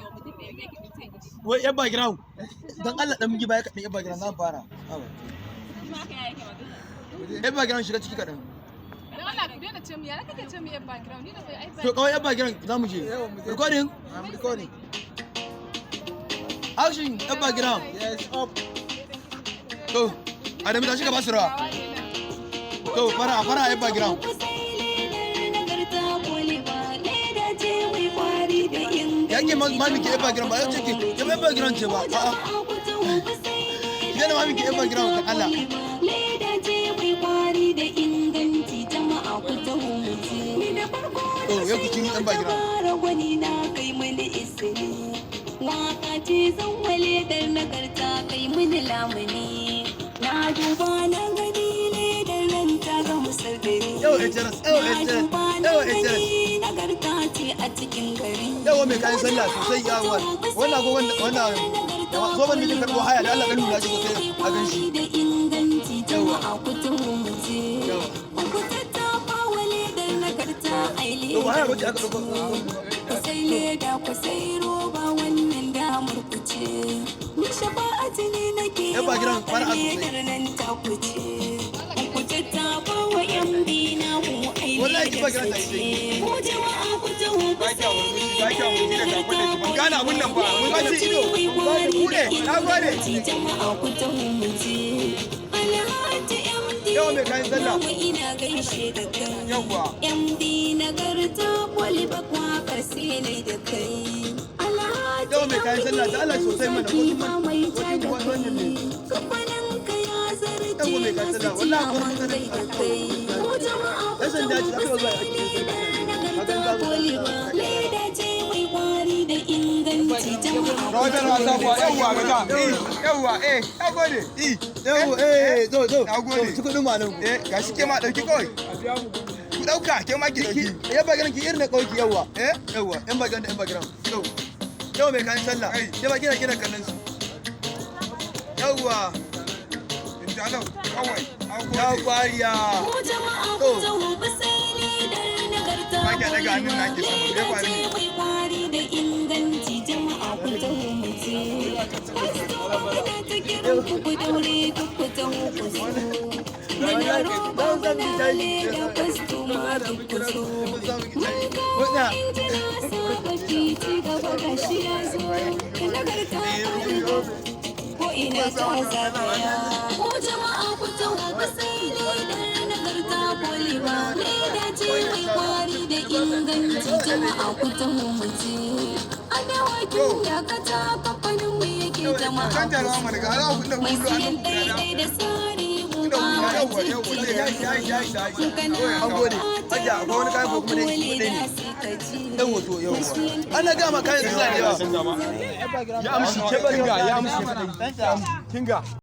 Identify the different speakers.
Speaker 1: wa mutum da yake ce ki.
Speaker 2: Wai yan background, dan Allah dan migi baya kaɗan. Yan background, za mu fara. Haba.
Speaker 1: Kuma haka ya yake magana.
Speaker 2: Yan background, shiga ciki kaɗan.
Speaker 3: Dan Allah ku daina ce mu, ya kake ce mu yan background? Ni da bai ai
Speaker 2: To kawai, yan background, za mu je.
Speaker 4: Yawa, mu je.
Speaker 2: Recording.
Speaker 4: I'm recording.
Speaker 2: Action, yan background.
Speaker 4: Yes, up.
Speaker 2: To Adamu, tashi ka ba su rawa. To fara fara, yan background. Yake mami ke yan background ba ya ce ke yan background ce ba. A'a, ki daina mami ke yan background, dan Allah.
Speaker 5: Leda ce mai kwari da inganci, jama'a ku taho mu je. Ni da farko
Speaker 2: To, yau ku ciro ɗan background.
Speaker 5: Fara gwani na kai mani isini. Waka ce zan wale ledar nagarta, kai mini lamuni. Na duba na gani, ledar nan ta ga musardari.
Speaker 2: Yau HRS, yau
Speaker 5: Na
Speaker 2: HRS,
Speaker 5: duba na
Speaker 2: yau HRS.
Speaker 5: gani, nagarta ce a cikin gari.
Speaker 2: Yawa mai kayan sallah sosai, yawa. Wannan agogon, wannan zoben da ke karɓo haya da Allah, ganin shi sosai a gan shi.
Speaker 5: Da inganci, jama'a ku taho mu je.
Speaker 2: Yawa.
Speaker 5: Ku tattafa wa ledar nagarta, ai
Speaker 2: To ba haya
Speaker 5: ledar
Speaker 2: bace aka ɗauko.
Speaker 5: Ku sai leda, ku sai roba, wannan damar ku ce. Ni shafa'atu ne nake
Speaker 2: Yan bagiran,
Speaker 5: waƙar
Speaker 2: fara'a sosai.
Speaker 5: ledar nan ta ku ce. Ku tattafa wa yan bina mu, ai
Speaker 2: Wallahi ki
Speaker 5: ledar
Speaker 2: bagiran ta
Speaker 5: su
Speaker 2: yi.
Speaker 5: ce. Ku jama'a ku taho ku sai ledar nagarta.
Speaker 4: Ban gane abun nan ba.
Speaker 2: Mun ba ci ido.
Speaker 4: Bude, na gode.
Speaker 5: Jama'a ku taho mu je. Alhaji MD
Speaker 2: Yawa mai kayan sallah.
Speaker 5: namu, ina gaishe da kai.
Speaker 4: Yawwa.
Speaker 5: MD nagarta, kwali bakwa sai da kai. Alhaji
Speaker 2: Yawa mai kayan sallah, da Allah sosai mana, ko
Speaker 5: sarki
Speaker 2: kin
Speaker 5: ba mai
Speaker 2: ko
Speaker 5: ja
Speaker 2: kin
Speaker 5: da
Speaker 2: wannan ne.
Speaker 5: kai. Kamfanin ka ya zarce
Speaker 2: Yawa mai kayan
Speaker 5: masu
Speaker 2: sallah, wallahi akwai
Speaker 5: ciyaman
Speaker 2: mutane
Speaker 5: kai da kai. Ku jama'a ku
Speaker 2: Yan sanda ce,
Speaker 5: taho
Speaker 2: aka
Speaker 5: ku
Speaker 2: zuwa
Speaker 5: sai
Speaker 2: ake
Speaker 5: ledar
Speaker 2: Kaga
Speaker 5: nagarta
Speaker 2: ta zo.
Speaker 5: kwali ba. Leda ce mai kwari da inganci, jama'a ku
Speaker 4: Rawa
Speaker 5: taho
Speaker 4: rawa
Speaker 5: mu
Speaker 4: sabuwa.
Speaker 5: je.
Speaker 4: Yawwa, gaza. Eh, yawwa, eh, na gode. Eh,
Speaker 2: Yawa, eh, zo zo.
Speaker 4: Na gode.
Speaker 2: To, ci kuɗin ma nan ku.
Speaker 4: Eh, gashi ke ma ɗauki kawai. Ku ɗauka, ke ma ki ɗauki.
Speaker 2: Yan background, ki irin na ƙauki, yawa.
Speaker 4: Eh,
Speaker 2: Yawa, yan background da yan background. Yau. Yawa mai kayan sallah.
Speaker 4: Ai.
Speaker 2: Yawa kina kallon su. Yawa,
Speaker 4: Intalau, kawai. Na
Speaker 2: ya
Speaker 4: gode.
Speaker 2: kwariya.
Speaker 5: Ku jama'a
Speaker 2: To.
Speaker 5: ku taho ku sai ledar nagarta.
Speaker 4: Ba kya ɗaga hannun naki sama, me
Speaker 5: Leda
Speaker 4: faru
Speaker 5: ce
Speaker 4: ne?
Speaker 5: mai kwari da inganci, jama'a ku taho mu je. Kwastoma muna ta kiran ku, ku daure duk ku taho ku zo. Muna roba, muna leda, kwastoma duk ku zo. Mun kawo injina sababbi, ci gaba gashi ya zo. Nagarta ko ina ta zagaya. Ku jama'a ku taho ku sai ledar nagarta poliba. Leda ce mai kwari da inganci, jama'a ku taho mu je. A dawakin dakata kamfanin mu yake, jama'a
Speaker 4: Canja
Speaker 5: ku
Speaker 4: rawa mana, ga za ku da
Speaker 5: Mai
Speaker 4: hudu a
Speaker 5: siyan
Speaker 4: nan ku da.
Speaker 5: ɗaiɗai da sari mu
Speaker 4: Da
Speaker 5: ba
Speaker 4: hudu,
Speaker 5: ma
Speaker 4: yawwa, yawwa,
Speaker 2: Ya ya ya ya. An gode. Hajiya, akwai wani kayan ko kuma dai kuɗi ne. Yawa to, yawa. Ana gama kayan sallah da yawa.
Speaker 4: Ya amshi, kinga, ya amshi. Kinga.